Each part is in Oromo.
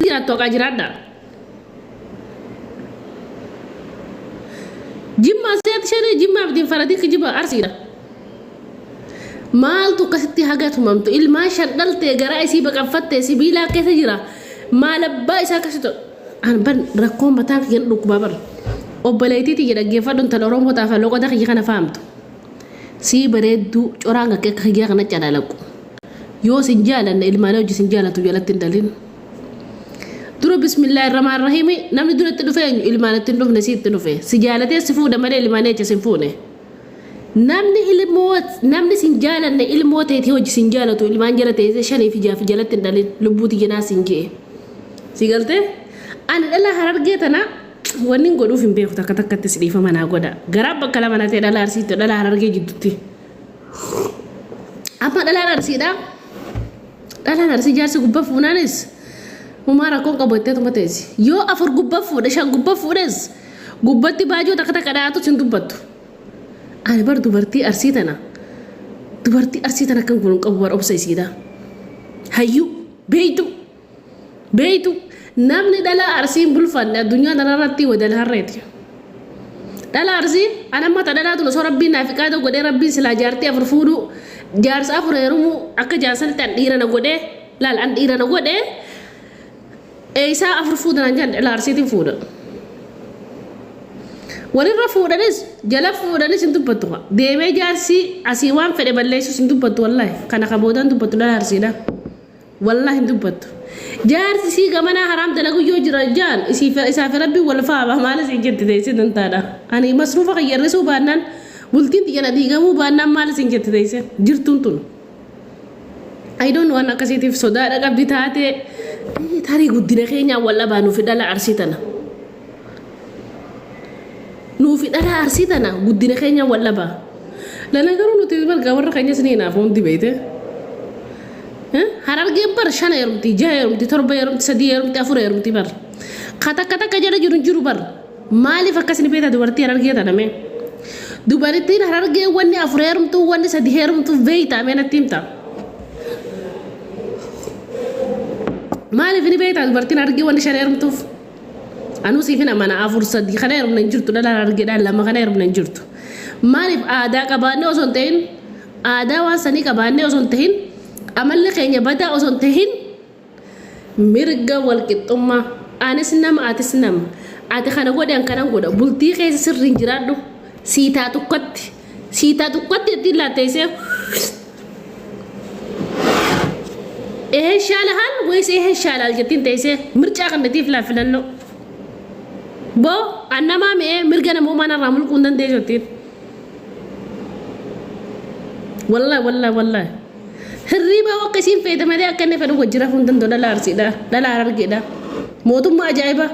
Jiraattu haqaa jiraadha. Jimmaa seet shanee jimmaa abdiin faradii kijiba arsiidha. Maaltu akkasitti haga tumamtu ilmaan shan dhaltee garaa isii baqanfattee sibiilaa keessa jira. Maal abbaa isaa akkasitti an ban rakkoon mataan kiyya na dhukkubaa bar. Obboleettii tiyya dhaggeeffadhu intala Oromoo taafaa loqoda kiyya kana fahamtu. Sii bareedduu coraan kakkee akka kiyyaa kana calalaqu. Yoo sin jaalanne ilmaanii hojii sin jaalatu jalatti hin dhalin. Dura bismillaahi rahmaan rahiimi namni dura itti dhufe eenyu ilmaan itti hin dhufne si itti dhufe. Si jaalatee si fuudha malee ilmaanii achi sin fuune. Namni ilmoo namni sin jaalanne ilmoo teetii hojii sin jaalatu ilmaan jala teessee shanii fi jaaf jalatti hin dhalin lubbuu tiyya sin je'e. Si galtee? Ani dhala harargee tana wanni hin godhuuf hin beeku takka takkatti si dhiifama naa godha. Garaa bakka lama na ta'e dhala arsiitti dhala harargee jidduutti. Amma dhalaan arsiidha. Dhalaan arsii jaarsi gubbaa fuunaanis humaa rakkoon qabu jetteetuma teessi. Yoo afur gubbaa fuudhe shan gubbaa fuudhes gubbatti baajoo takka takka dhaatus hin dubbattu. Ani bar dubartii arsii tana dubartii arsii tana akkan kun qabu bar obsa isiidha. Hayyuu beeytu beeytu namni dhala arsiin bulfanne addunyaa tanarratti wadal harreeti. Dhala arsii an amma ta dhalaa tun osoo rabbiin naaf iqaada godhee rabbiin silaa jaartii afur fuudhuu jaarsa afur heerumuu akka jaarsanitti an dhiira na godhee laal an dhiira na godhee eeysaa afur fuudha naan jedhan dhala arsiitiin fuudha. Walirra fuudhanis jala fuudhanis hin dubbattu. Deemee jaarsi asii waan fedhe balleessus hin dubbattu wallaahi. Kana ka boodaan dubbattu dhala arsiidha. Wallaahi hin dubbattu. Jaarsi isii gamanaa haraam dalagu yoo jira jaan isaa fi rabbiin wal faama maal isin jetti teessee dantaadha. Ani masruufa kiyya hir'isuu baannaan bultiin tiyya na diigamuu baannaan maal isin jetti teessee jirtuun tun. I don't know waan akkasiitiif sodaadha qabdi taatee tarii guddina keenyaa wal dhabaa nuufi dhala arsii tana. Nuufi dhala arsii tana guddina keenyaa wal dhabaa. Lana garuu nuti bargaa warra keenyas ni hinaafu hundi beeyte. Harargeen bar shan heerumti, jaha heerumti, torba heerumti, sadii heerumti, afur heerumti bar. Ka takka takka jala jiru hin jiru bar. Maaliif akkas ni beekta dubartii harargee tana mee? Dubartiin harargee wanni afur heerumtu wanni sadi heerumtu beektaa mee natti himta. Maaliif ni beektaa dubartiin harargee wanni shan heerumtuuf? Anuu siifin amana afur sadii kana heerumna hin jirtu dhalaan harargeedhaan lama kana heerumna hin jirtu. Maaliif aadaa qabaannee osoo hin ta'in aadaa waan sanii qabaannee osoo hin ta'in amalli keenya badaa osoo hin ta'in mirga walqixxummaa anis nama atis nama ati kana godhe an kanan godha bultii keessa sirriin jiraadhu siitaa tukkatti siitaa tukkatti ittiin laatteessee ይሄ ይሻልሃል ወይስ ይሄ ይሻላል jettiin teessee mircaa kannatiif laa filannoo boo annamaa mi'ee mirga namoomaa narraa mulquu hin dandeessu jettiin wallahi wallahi wallahi hirriibaa akka isiin feete malee akka inni fedhu wajji rafuu hin danda'u dhala arsiidha dhala harargeedha mootummaa ajaa'ibaa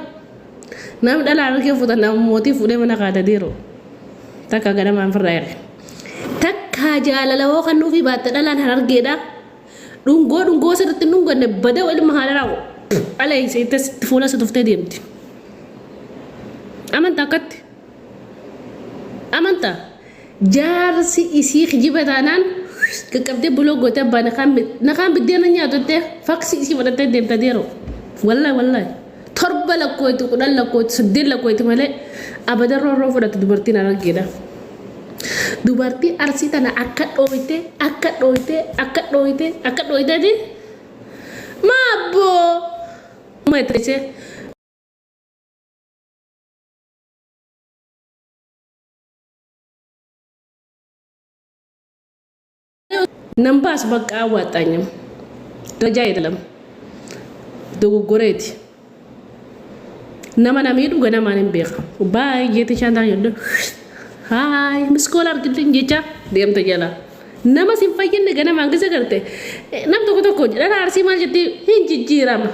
namni dhala harargee fuutan nama mootii fuudhee mana kaata diiru takka ganamaan firraa eege takka jaalala hoo kan nuufii baatte dhalaan harargeedha dhungoo dhungoo sirriitti hin dhunganne bada ilma haadha alee itti fuula isa tuftee deemti amantaa akkatti amantaa jaarsi isii kijiba taanaan qaqqabdee buloo gootee abbaa nakaan biddeena nyaatu jettee faksii isii fudhattee deemta deeroo wallahi wallahi torba lakkooyti 10 lakkooyti saddeet lakkooyti malee abadan roorroo fudhatu dubartiin harargeedha. Dubartii arsii tana akka dhooyte akka dhooyte akka dhooyte akka dhooyteeti maabboo ma itti Nan baasu bakka አዋጣኝም ደረጃ አይደለም dogoggoreeti. Nama na miidhu ganamaan hin beeka. Baay'ee shaantaa jedhu haay miskool argillee jecha deemta jala. Nama sin fayyadne ganamaan gisa garte nam tokko tokko dhala arsii maal jetti hin jijjiirama.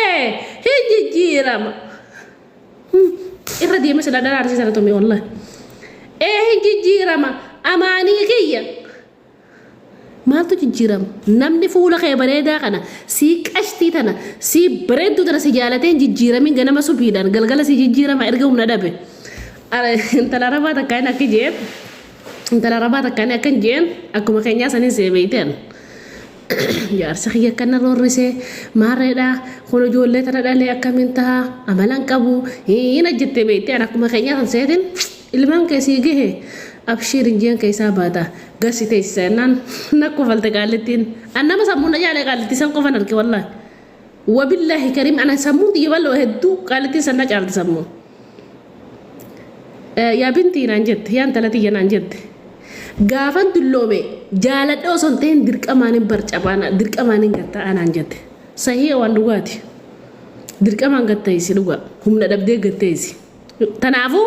Ee hin jijjiirama. Irra deeme sila dhala arsii sana tume wallahi. Ee hin jijjiirama amaanii kiyya. Maaltu jijjiirama? Namni fuula kee bareedaa kana sii qashtii tana sii bareedduu tana si jaalatee hin jijjiiramin ganama subiidhaan galgala si jijjiirama erga humna dhabe. Intala arabaa takka inni akka jeen intala arabaa takka inni akka jeen akkuma keenyaa saniin see beeyteen. Jaarsa kiyya akkana roorrise maarreedha kun ijoollee tana dhalee akkamiin taha amala hin qabu hin hojjette beekte an akkuma keenyaa san seetin ilmaan kee sii gahe abshiir injeen keessaa baata gasi teessisa jennaan na kofalte qaallittiin an nama sammuun na jaalee qaallittii san qofan arge wallaahi wabillaahi kariim ana sammuun tiyya bal'oo hedduu qaallittiin san na caalti sammuun. Yaa bintii naan jette, yaa intala tiyya naan jette. Gaafan dulloome jaaladhe osoo hin ta'in dirqamaanin barcaphaa dirqamaanin gad taa'aa naan jette. Sahiha waan dhugaati. Dirqamaan gad teessi dhugaa. Humna dhabdee gad teessi. Tanaafuu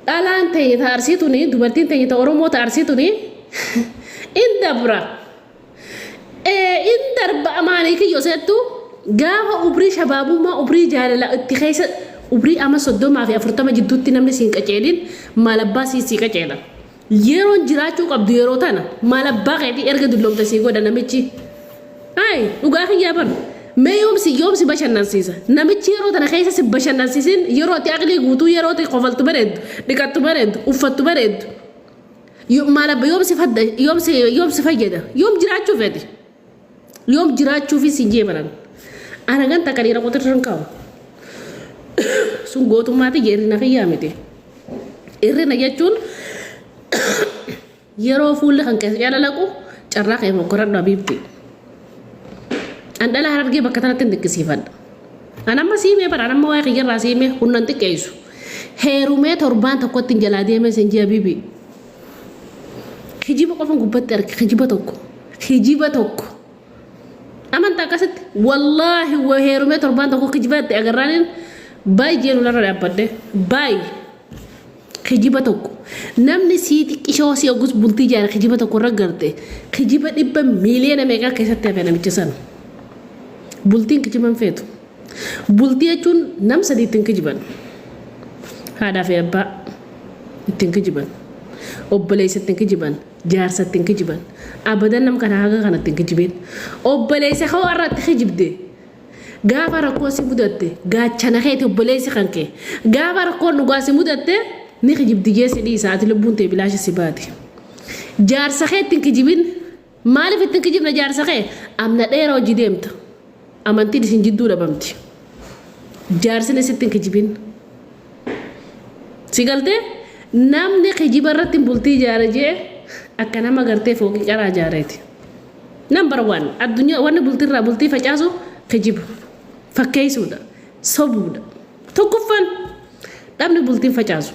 dhalaan teenya ta arsii tuni dubartiin teenya ta Oromoo ta arsii tuni in dabra. In darba amaanii kiyyo seettu gaafa ubrii shabaabummaa ubrii jaalala itti keessa ubrii ama 30 fi 40 jidduutti namni siin qaceelin maal abbaa sii sii qaceela. Yeroon jiraachuu qabdu yeroo tana maal abbaa keetii erga dulloomte sii godha namichi. Ayi dhugaa kiyyaa bar mee yoom si yoom si bashannansiisa namichi yeroo tana keessa si bashannansiisin yeroo ati aqlii guutuu yeroo ati kofaltu bareeddu dhiqattu bareeddu uffattu bareeddu. Maal abba yoom si fadda yoom si yoom si fayyada yoom jiraachuu feeti yoom jiraachuufi si jeebaran ana ganta kan dhiira qotirra hin kaa'u sun gootummaati hirrina kiyyaa miti hirrina jechuun yeroo fuulli kan keessa calalaqu carraa kee mokkoradhu habiibti an dhala harargee bakka tanatti hin xiqqisiifadha An amma siimee bara an amma waa'ee kiyyarraa siimee humna hin xiqqeessu. Heerumee torbaan tokkotti hin jalaa deemee sin jee habiibi. Kijiba qofan gubbatti arge kijiba tokko. Kijiba tokko. Amantaa akkasitti wallaahi wa heerumee torbaan tokko kijiba itti agarraaniin baay'ee lolarra dhaabbadhe baay'ee. Kijiba tokko. Namni sii xiqqishoo si ogus bultii jaare kijiba tokko irra garte kijiba dhibba miiliyoona meeqaa keessatti hafe namicha sana. Bultiin kijiba hin feetu. Bultii jechuun nam sadii ittiin kijiban. Haadhaa fi abbaa ittiin kijiban. Obboleessa ittiin kijiban. Jaarsa ittiin kijiban. Abadan nam kana haga kana ittiin kijibin. Obboleessa koo har'a itti kijibde. Gaafa rakkoon si mudatte gaachana keeti obboleessi kan kee. Gaafa rakkoon dhugaa si mudatte ni kijibdi jee si dhiisa ati lubbuun tee bilaasha si baati. Jaarsa kee ittiin kijibin. Maaliif ittiin kijibna jaarsa kee? Amna dheera hojii deemta. Amantiin isin jidduu dhabamti. Jaarsini sitti hin kijibin. Si galtee? Namni kijiba irratti bultii ijaare jee akka nama gartee fooqii qaraa ijaareeti. Number one addunyaa wanni bultiirraa bultii facaasu kijiba. Fakkeessuudha. Sobuudha. Tokkoffaan dhabni bultiin facaasu.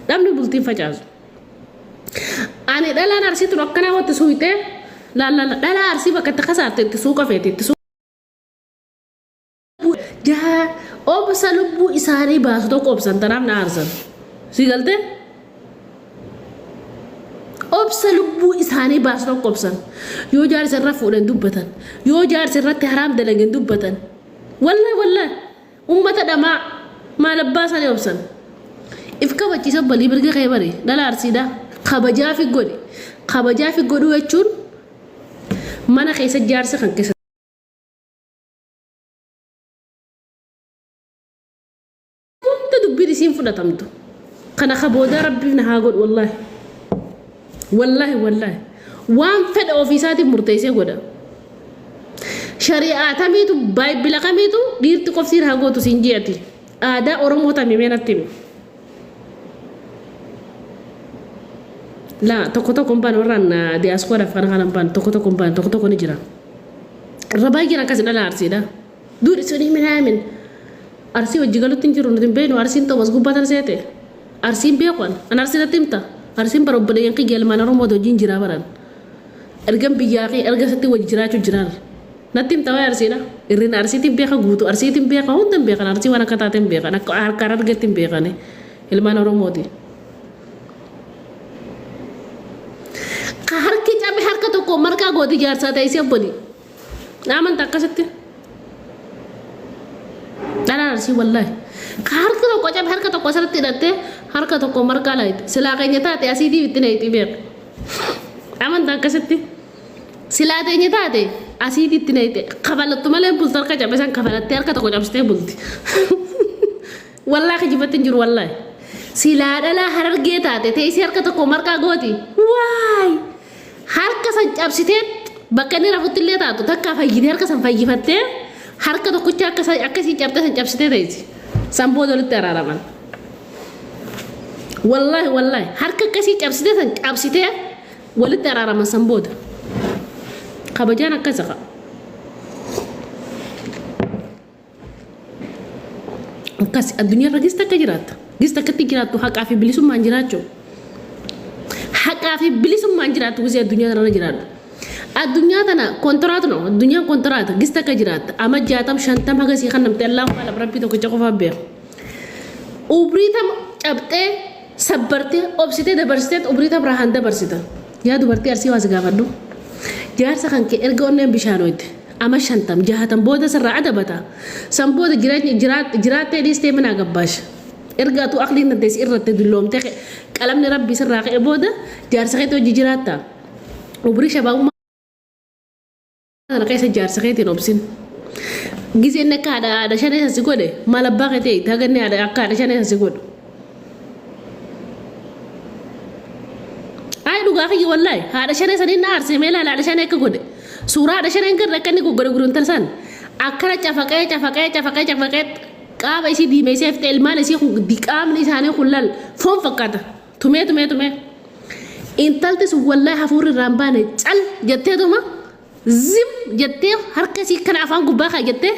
Dhabni bultiin facaasu. Ani dhalaan arsii tun akkanaa watti suuyxee laallala dhalaa arsii bakka itti kasaarte itti suuqa feeti itti suuqa. Jaa obsa lubbuu isaanii baasu tokko obsan tanaaf na aarsan. Si galtee? Obsa lubbuu isaanii baasu tokko obsan. Yoo jaarsa irra fuudhan dubbatan. Yoo jaarsa irratti haraam dalagan dubbatan. Wallahi wallahi. Ummata dhamaa maal abbaa isaanii obsan. If kabachiisa obbolii mirga kee bari dhala arsiidha. Kabajaa fi godhi. Kabajaa fi godhuu jechuun mana keessa jaarsa kan keessa hunda dubbiin isiin fudhatamtu. Kana ka boodaa rabbiif na haa godhu wallaahi. Wallaahi wallaahi. Waan fedha ofiisaatiin murteessee godha. Shari'aa tamiitu baayibila kamiitu dhiirti qofsiin haa gootu siin jeeti. Aadaa Oromoo tami mee natti himi. Laa tokko tokko hin baane warraan diyaaspooraaf kana kana hin baane tokko tokko hin baane tokko tokko ni jira. Irra baay'een akkas dhala arsiidha. Duudhi sunii minaamin. Arsii hojii galutti hin jiru nuti hin beeknu arsiin ta'u as gubbaa tan seete. Arsiin beeku an. An arsii natti himta. Arsiin bara obboleeyyan kiyya ilmaan Oromoo hojiin jiraa baran. Ergan biyyaa kee erga sitti wajji jiraachuu jiraan. Natti himta waa'ee arsiidha. Irrina arsiitiin beeka guutuu arsiitiin beeka hunda hin beekan arsii waan akka taate hin beekan akka harkaan argetti hin beekani ilmaan Oromooti. Ka harki cabe harka tokko marqaa gooti jaarsaa ta'e si obboli. Amanta akkasitti. Dhalaan arsii wallaahi. Ka harki tokko cabe harka tokko asirratti hidhattee harka tokko marqaa laayite. Silaa keenya taate asiitii itti neeyti beeka. Amanta akkasitti. Silaa teenya taate asiitii itti neeyte. Kafalattu malee bultu harka cabe san kafalattee harka tokko cabsitee bulti. Wallaahi kijibatti hin jiru wallaahi. Silaa dhalaa harargee taate teessee harka tokko marqaa gooti. Waay! Harka san cabsitee bakka inni rafutti illee taatu takkaa fayyitee harka san fayyifattee harka tokkicha akka akka isii cabxee san cabsitee teessi. San booda walitti araaraman. Wallaahi wallaahi harka akkasii cabsitee san cabsitee walitti araaraman san booda. Kabajaan akkasa qaba. Akkas addunyaarra gista akka jiraatta. Gista akkatti jiraattu haqaa fi bilisummaan jiraachuu. Haqaa fi bilisummaan jiraattu gisee addunyaa kanarra jiraadhu. Addunyaa tana kontiraatu no addunyaan kontiraata gista akka jiraatta. Ama jaatam shantam haga sii kan namti Allahu alam rabbii tokkicha qofaa beeku. Umrii tam cabxee sabbartee obsitee dabarsitee umrii tam raahaan dabarsita. Yaa dubartii arsii waa si gaafadhu. Jaarsa kan kee erga onneen bishaanoyte ama shantam jahatan booda sirraa adabata. San booda jireenya jiraattee dhiistee manaa gabbaash. Erga atuu aqliin tantee si irratte dulloomtee qalamni rabbii sirraa ka'e booda jaarsa keetti hojii jiraatta. Umrii shabaabummaa Kana keessa jaarsa keetiin obsin. Gizee inni akka haadha haadha shanee san si godhe maal abbaa kee ta'e haga inni haadha akka haadha shanee san si godhu. Ayi dhugaa kiyya wallaahi haadha shanee saniin na aarsee mee ilaala haadha shanee akka godhe. Suuraa haadha shanee hin garre akka inni goggodhe guruntar san. Akkana cafaqee cafaqee cafaqee cafaqee qaama isii diimeessee fixe ilmaan isii kun qaamni isaanii kun lal foon fakkaata. Tumee tumee tumee. Intalti sun wallaahi hafuurri irraa hin baane cal jetteetuma zim jettee harka isii kana afaan gubbaa kaa jettee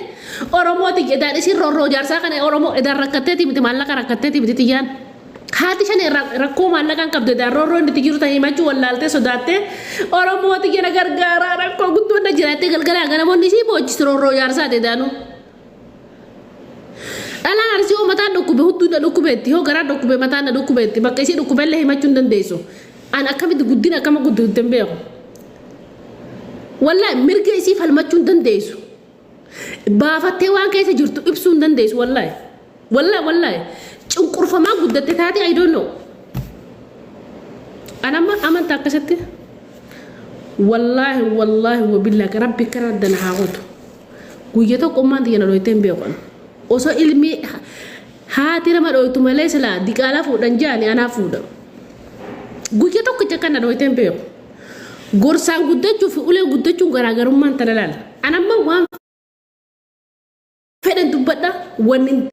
Oromooti edaan isiin roorroo jaarsaa kana Oromoo edaan rakkatteeti miti maallaqa rakkatteeti miti tiyyaan. Haati shan rakkoo maallaqaan qabdu edaan roorroo inni itti jiru ta'e himachuu wallaaltee sodaattee Oromooti jala gargaaraa rakkoo guddoon na jiraattee galgalaa ganamoonni isii boochisti roorroo jaarsaati edaanuu. Dhalaan arsii hoo mataan dhukkube hudduun na dhukkubeetti hoo garaan dhukkube mataan na dhukkubeetti bakka isii dhukkubellee himachuu hin dandeessu. An akkamitti guddina akkama gudditte hin beeku. Wallaahi mirga isii falmachuu hin dandeessu. Baafattee waan keessa jirtu ibsuu hin dandeessu wallaahi. Wallaahi wallaahi cunqurfamaa guddatte taatee I don't know. An amma amantaa akkasitti wallaahi wallaahi wabillaahi rabbi kana addana haa qotu. Guyya tokko ummaan tiyya na dhoytee hin beeku an. Osoo ilmi haati nama dhoytu malee silaa diqaalaa fuudhan jaani anaa fuudha. Guyya tokkicha kan na dhoytee hin beeku. Gorsaan guddachuu fi ulee guddachuun garaagarummaan tana laala. An amma waan fedhan dubbadha wanni